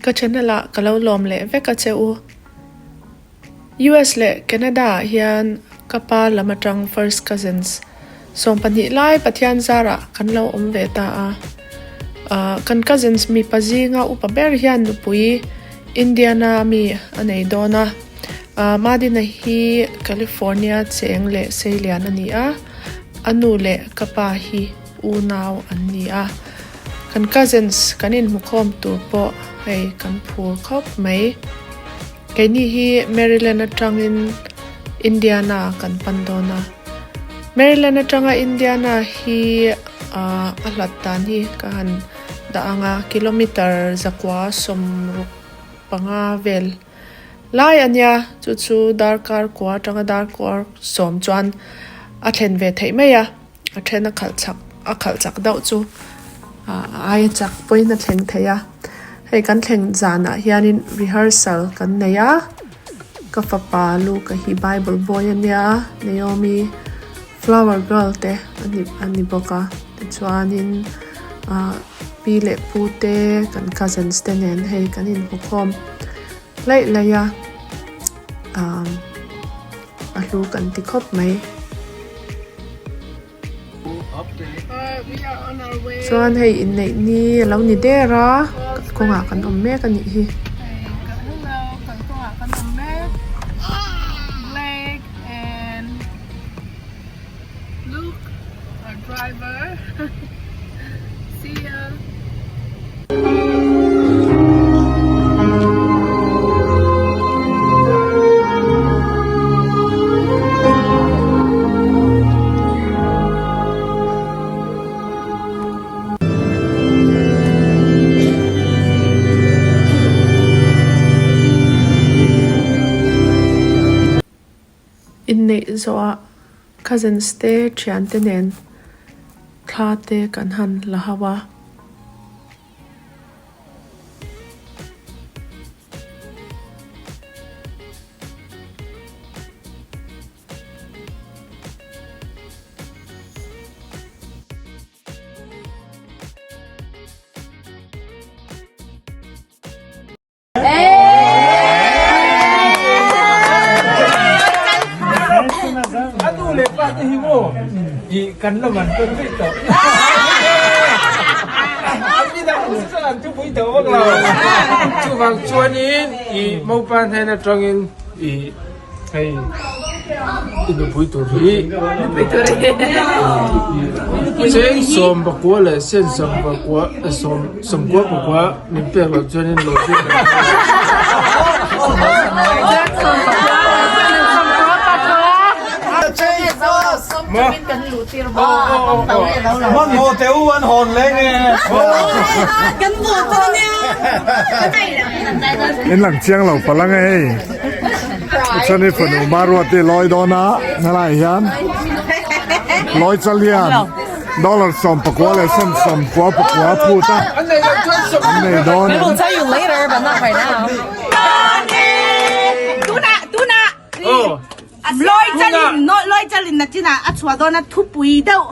Ka channel ah ka lo lawm leh vek a che u. US leh Canada ah hian ka pa lam atang first cousins 12 lai Pathian zarah kan lo awm ve ta a. Kan cousins mipa zinga upa ber hian nupui Indiana mi a nei dawn a. Madina hi California cheng leh Seilian a ni a, a nu leh ka pa hi unau an ni a. Kan cousins kan inhmukhawm tur pawh hei kan phur khawp mai. Keini hi Maryland atangin Indiana kan pan dawn a. Maryland atanga Indiana hi a hlat dan hi ka han dah ang a, kilometer 165 vel lai a nia. Chu chu darkar kua atanga darkar sawm chuan a thlen ve theih mai a. A then a khalh chak a khalh chak deuh chu a aia chak pawhin a thleng thei a hei kan thleng zanah hianin rehearsal kan nei a ka fapa Luka hi bible boy a nia Naomi flower girl te a ni a ni bawk a tichuanin ah pi leh pu te kan cousins te nen hei kan inhmukhawm laih laih a ah a hlu kan ti khawp mai. Chuan hei inneih ni a lo ni der a kawngah kan awm mek a nih hi. Inneih zawhah cousins te thiante nen thla te kan han la ho a. A nu le pa te hi maw i kan la man tawn daih tawh. A midang chu chuan an thupui tawh vak lo. Chuvang chuanin i mopa hnen atangin i hei i nupui tur hi cheng sawm pakua leh sen sawm pakua sawm sawmkua pakua min pek loh chuanin lo zir mai In lang chiang lo palh ang e hei chuan i fanu Maruati lawi dawn a helaiah hian lawi chal hian dollar 19 leh 99 a phut a an nei dawn Lawi chalin lawi chalin na chinah a chhuah dawn a thupui deuh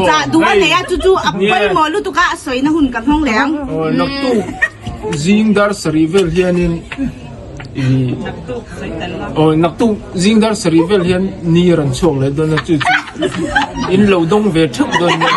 zah duh a nei a chu chu a pawimawh lutuk a a sawina hun ka hmang leh ang. Naktuk zing dar sarih vel hianin i aw naktuk zing dar sarih vel hian ni rawn chhuak leh dawn a chu chu in lo dawng ve theuh dawn nia.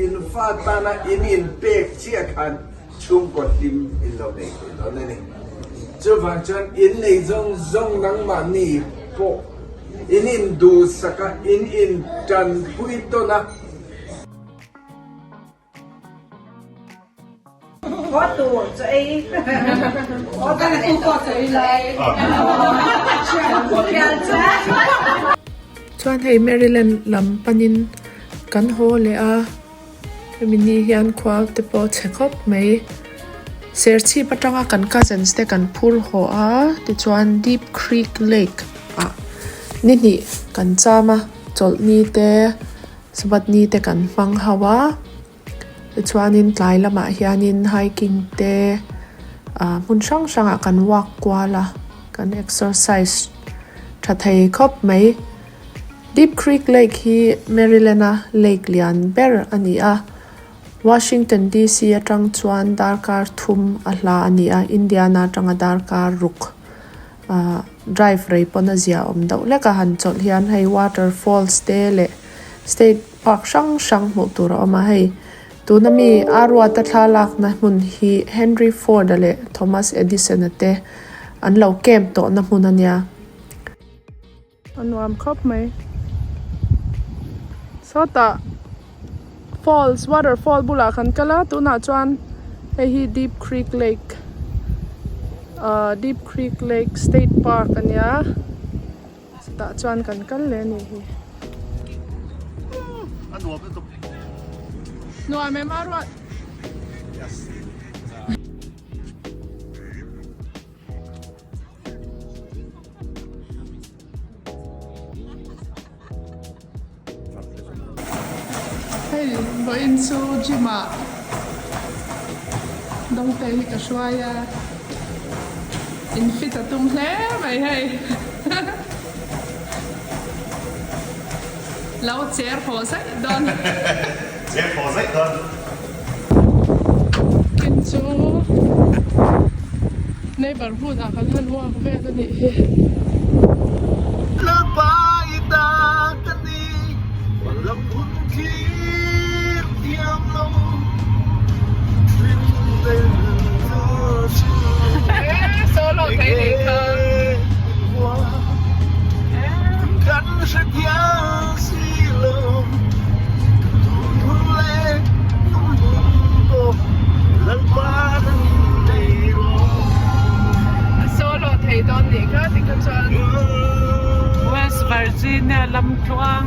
in fa tana in inpek chiah khan chhungkaw hlim in lo nei thei dawn a ni. Chuvang chuan in nei zawng zawng nangmahni pawh in induhsak a, in intanpui tawn a. Chuan hei Maryland lam panin kan haw leh a, hemi ni hian khua te pawh a chhe khawp mai. Serchhip atanga kan cousins te kan phur haw a, tichuan Deep Creek Lake ah ni hnih kan cham a, chawlhni te. Sabbath ni te kan hmang ho a, tichuanin tlai lamah hianin hiking te ah hmun hrang hrangah kan walk kual a, kan exercise tha thei khawp mai. Deep Creek Lake hi Maryland a lake lian ber a ni a, Washington DC atang chuan darkar thum a hla a ni a, Indiana atanga darkar ruk. Ahh drive rei pawn a zia awm deuh hlek a han chawlh hian hei waterfalls te leh state park hrang hrang hmuh tur a awm a hei tuna mi a ruata thla lakna hmun hi Henry Ford a leh Thomas Edison a te an lo camp tawhna hmun a nia. A nuam khawp mai. Sawtah falls waterfall bulah kan kal a tunah chuan hei hi Deep Creek Lake ahh Deep Creek Lake State Park a nia chutah chuan kan kal leh a nih hi. Nuam em a ruat. Hei vawiin chu gym ah dawngte hi ka hruai a in fit a tum hle mai hei lo cher haw zaih dawn cher haw zaih dawn. Kin chu neighbourhood ah kan han walk vel a nih hi. Solo thei nih kha. A solo thei dawn nih kha tikha chuan. West Virginia lam tluang.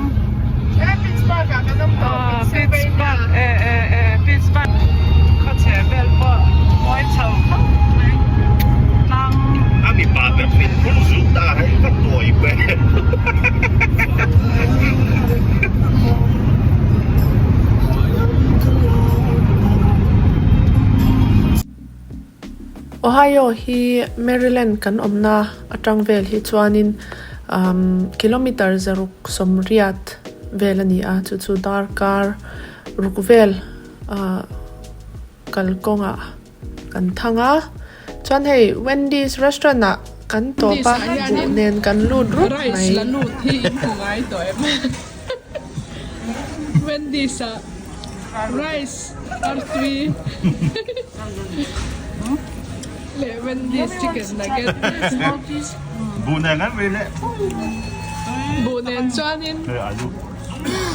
E Pittsburgh ah kan awm tawh Pennsylvania. E e e Pittsburgh khawchhe vel pawh mawi chho khawp mai tlang. A mipa ber min phur zut ta hei ka tuai ber. Ohio hi Maryland kan awmna atang vel hi chuanin umm kilometer zaruk sawmriat vel a ni a chu chu darkar ruk vel ah kalkawngah Kan thang a, chuan hei Wendy's restaurant ah kan tawp a, buh nen kan lut rup mai. Rice la lut hi in hmu ngai tawh em? Wendy's ah rice artui leh Wendy's chicken nugget. Buh nen an ri leh. Buh nen chuanin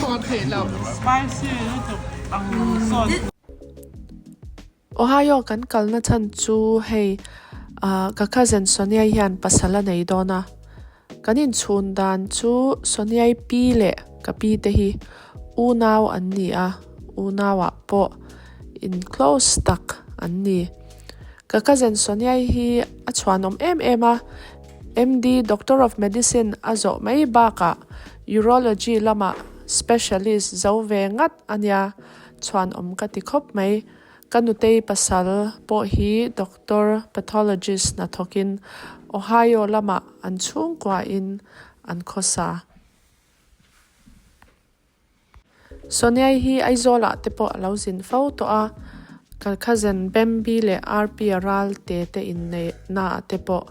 pawh theih loh. Spicy lutuk ang sauce. Ohio kan kalna chhan chu hei ah ka cousin Sonia hian pasal a nei dawn a, kan inchhun dan chu Sonia-i pi leh ka pi te hi unau an ni a, unau ah pawh in close tak an ni. Ka cousin Sonia-i hi a chhuanawm em em a, MD Doctor of Medicine a zawh mai bakah Urology lamah specialist zo ve ngat a nia. Chhuan awm ka ti khawp mai. Ka nutei pasal pawh hi doctor, pathologist hnathawkin Ohio lamah an chhungkuain an khawsa. Soniai hi Aizawlah te pawh a lo zin fo tawh a, ka cousin Bambi leh Arpi a ral te te inneihnaah te pawh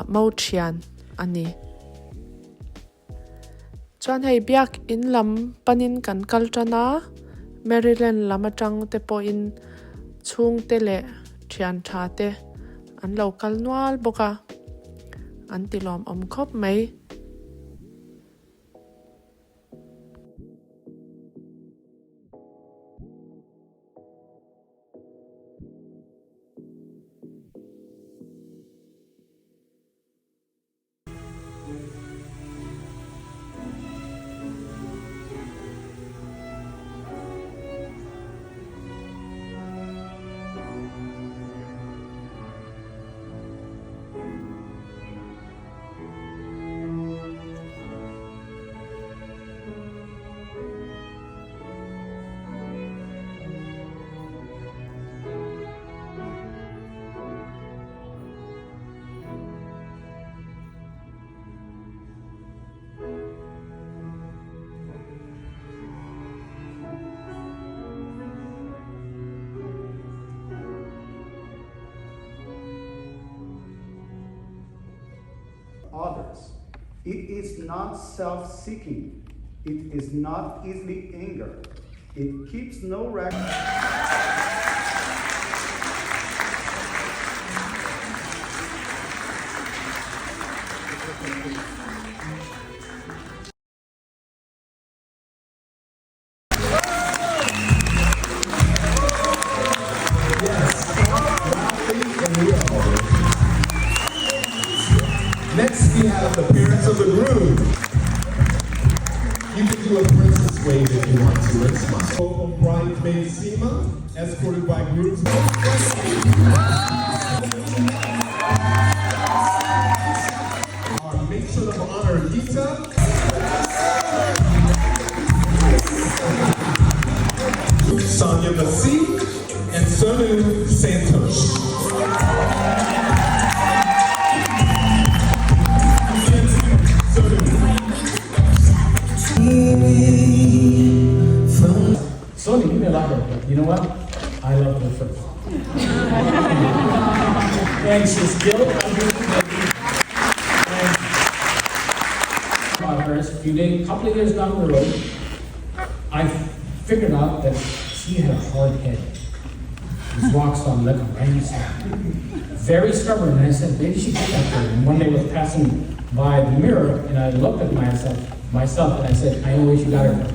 mo thian a ni. Chuan hei biak in lam panin kan kal tan a, Maryland lam atang te pawhin chhungte leh thian tha te an lo kal nual bawk a, an ti lawmawm khawp mai. Others. It is not self seeking. It is not easily angered. It keeps no record. Next, we have the parents of the groom. You can do a princess wave if you want to and smile. Bridesmaid Seema, escorted by groomsmen. Our matron of honor, Gita. Sonia Basi and Sonu Santosh. Sonia, you may love her, but you know what? I love her first. and she's still under the baby. And her, a few days, couple of years down the road, I figured out that she had a hard head. It was rock solid, like a rhinestone. Very stubborn. And I said, where did she get that from? And one day I was passing by the mirror and I looked at myself, myself and I said, I know where she got it from.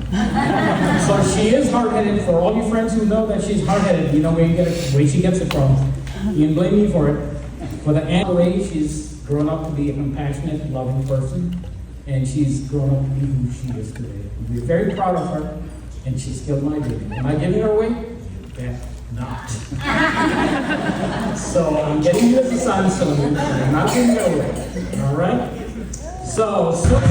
so she is hard-headed. For all your friends who know that she's hard-headed, you know where you get it, where she gets it from. You can blame me for it. For the way, she's grown up to be a compassionate, loving person, and she's grown up to be who she is today. We're very proud of her, and she's still my baby. Am I giving her away? You bet not. so I'm getting you as a son, so I'm not giving her away. All right? So, so.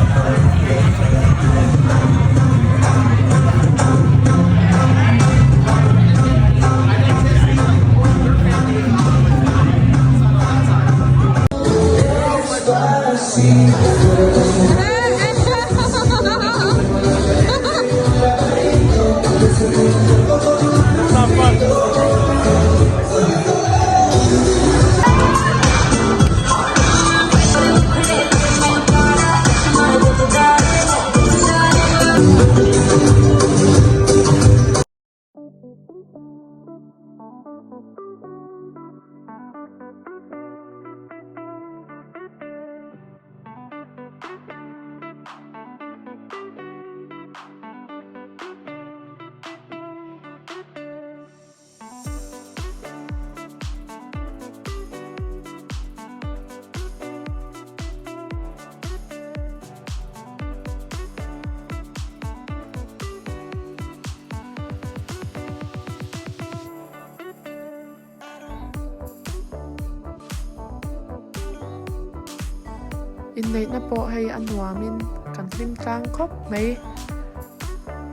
Inneihna pawh hei a nuamin kan hlim tlang khawp mai.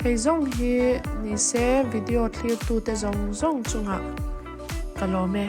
Hei zawng hi ni se video thlir tute zawng zawng chungah ka lawm e.